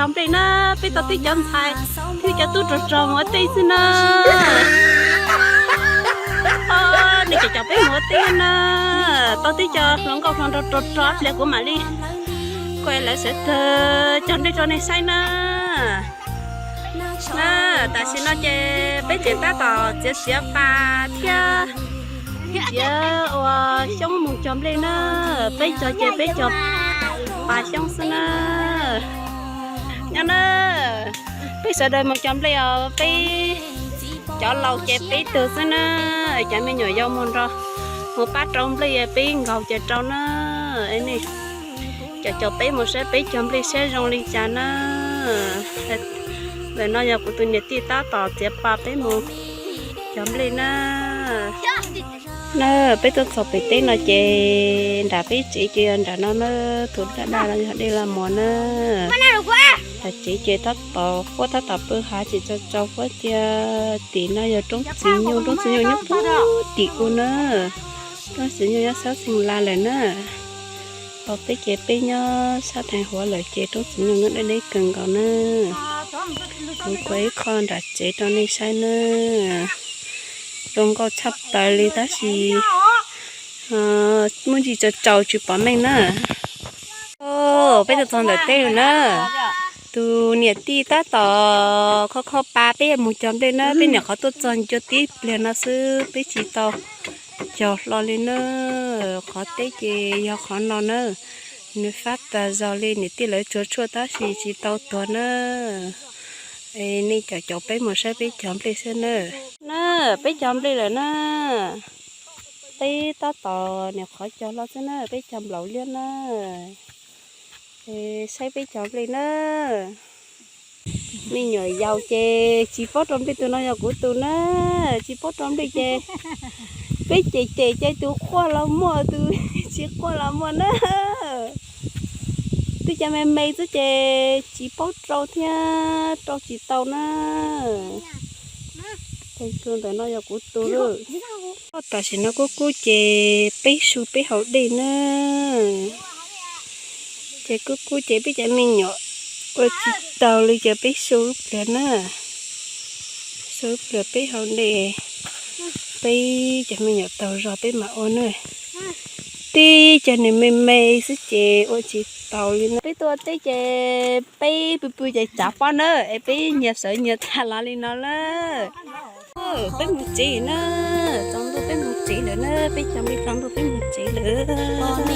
Nplej na, peb tau tib cov ntxhais thiab cov tub rog rog mus ua teb xwb na. Nws cov cov peb mus ua teb na, tau tib cov hluas nkauj hluas nraug rog rog ib pliag kuv mam li kom lawv sawv daws cog nplej rau nej saib na. Na, tam sim no ces peb tseem tab tom txiav txiav pas thiab txiav ua xyoob mus cog nplej na. Peb cog ces peb cog pas xyoob xwb na. Nyob na, peb sawv daws mus cog nplej os, peb cov laus ces peb tug xwb na. Cov me nyuam yaus mus nrog mus pab rau nplej, peb nkaug ces rau na. Nej cov caum peb mus saib peb cog nplej siab zoo li cas na. Ntawm no yog kuv tus niam tij tab tom txiav pas peb mus cog nplej na. Na, peb tuaj txog pem teb no ces nram peb tsev ces yog nram no na, tus daj daj los yog dej los mos na. Nram tsev ces tab tom huab tab tom pw hav tsis tau tsau huab tiag. Tim no yog roob txiv nyuj, roob txiv nyuj nyob puag tim ub na. Roob txiv nyuj nyob sab Xeem Las lawm na. Ho peb ces peb nyob sab Theej Huav lawm ces roob txiv nyuj nyob deb deb kawg nkaus na. Kuv kuav ib qho nram tsev rau nej saib na. Zoo nkauj tshaj plaws li tab sis muaj ntsis tsaus tsaus tsis pom meej na. Peb tuaj txog ntawm teb lawm na. Tus niam tij tab tom kho kho pas peb yuav mus cog nplej na. Peb nyuam qhuav tuaj txog ncua tib pliag no xwb peb tsis tau cog hlo li na. Qhov teb ces yog qhov no na. Nws fab tas zog li, niam tij lawv tsuag tshuaj tab sis tsis tau tuag na. Nej caum caum peb mus saib peb cog nplej xwb na. Na, peb cog nplej lawm na. Peb tab tom nyuam qhuav cog hlo xwb na, peb cog nplaum liab na. Saib peb cog nplej na. Me nyuam yaus ces tsis paub rau nplej, tus no yog kuv tus na, tsis paub rau nplej ces peb cem cem ces tus quaj los muaj, tus tsis quaj los muaj na. Twb cov me me xwb ces tsis paub rau thiab rau tsis tau na. Tus ntawm no yog kuv tus lawm. Tam sim no kub kub ces peb su peb haus dej na. Ces kub kub ces peb cov me nyuam ua tsis taus li ces peb su ib pliag na. Su ib pliag peb haus dej, peb cov me nyuam taug zog peb mam ua na. Tib cov nws me me xwb ces ua tsis taus li na. Peb tuaj teb ces peb pw pw ces tsav pob na, es peb nyias sawv nyias tag los li no lawm. Peb mus tsev na, tsaus ntuj peb mus tsev lawm na, peb cog nplej tsaus ntuj peb mus tsev lawm.